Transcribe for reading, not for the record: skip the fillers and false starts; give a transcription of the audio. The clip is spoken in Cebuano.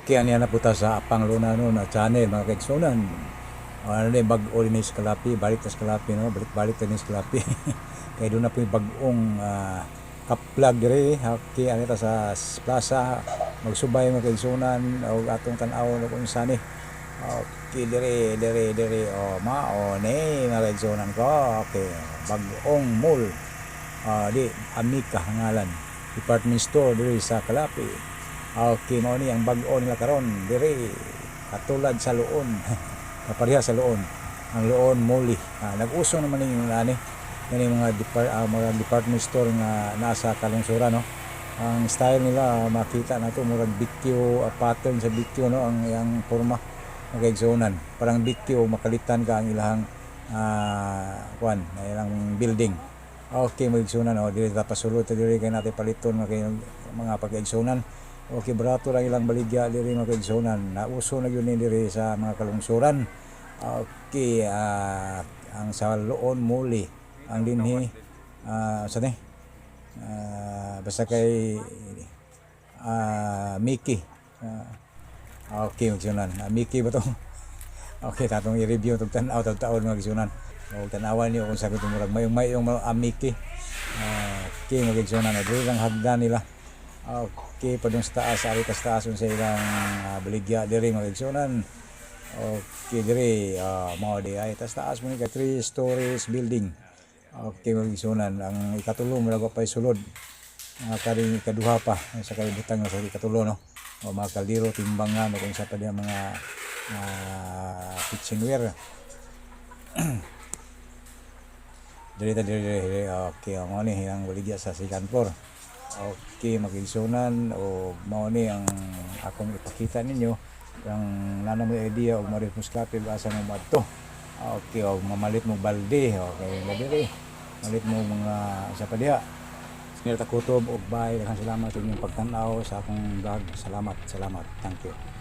Okay, aniya na po ta sa Apang Luna no na channel, mga kaigsunan. Ano ni bag-o din sa Kalapi, balik ta sa Kalapi no, balik-balik ta ni sa Kalapi. Kay doon na po yung bag-ong kaplag dire. Okay, ani ta sa plaza magsubay, mga kaigsunan, og atong tan-aw no kung unsa ni. Okay, dire dire dire, oh, mao ni, mga kaigsunan ko. Okay, bag-ong mall. Di Amika ang ngalan. Department store dire sa Kalapi. Okay, mao ni ang bag-o nila karon dire, katulad sa Loon. Kapareha sa Loon. Ang Loon Mall. Nag-uso naman yung ani kani mga department store nga nasa kalungsuran no. Ang style nila, makita na to, murag BQ, pattern sa BQ no, ang iyang porma, mga kaigsuonan. Parang BQ, makalitan ka ang ilahang kwan, ilang building. Okay, mga kaigsuonan, oh, dili ta pasulod ta diri kay natin paliton mga pagkaigsuonan. Okay, barato lang ilang baligya diri, mga kaigsuonan. Nauso na gyud ni diri sa mga kalungsuran. Okay, ang sa Loon Mall, ang dinhi sa ni basta kay Mickey. Okay, mga kaigsuonan. Mickey ba to? Okay, tatong i-review itong tanaw, taon, mga kaigsuonan. O tanawan niyo kung sa itong murag mayong mayong mga Mickey. Okay, mga kaigsuonan. Dili lang hagdan nila. Okay, padung sa taas, ari ta sa taas sa ilang baligya diri, mga kaigsuonan. Okay, diri mao di ay tas taas mo ni kay three stories building. Okay, mga kaigsuonan, ang ikatulo murag wa pay sulod. Mga karing ikaduha pa sa kay butang sa ikatulo no. O mga kaldero, timbangan o kung sa pa diya mga kitchenware. Diri ta diri diri. Okay, mao ni ang baligya sa second floor. Okay, mga kaigsuonan, o mao ni ang akong ipakita ninyo ang nana mo idea og mo Kalapi, asa mo moadto. Okay, og mamalit mo balde, okay, na diri. Malit mo mga sa pa diha. Sinir Kutob og bye. Daghang salamat sa inyong pagtan-aw sa akong vlog. Salamat, salamat. Thank you.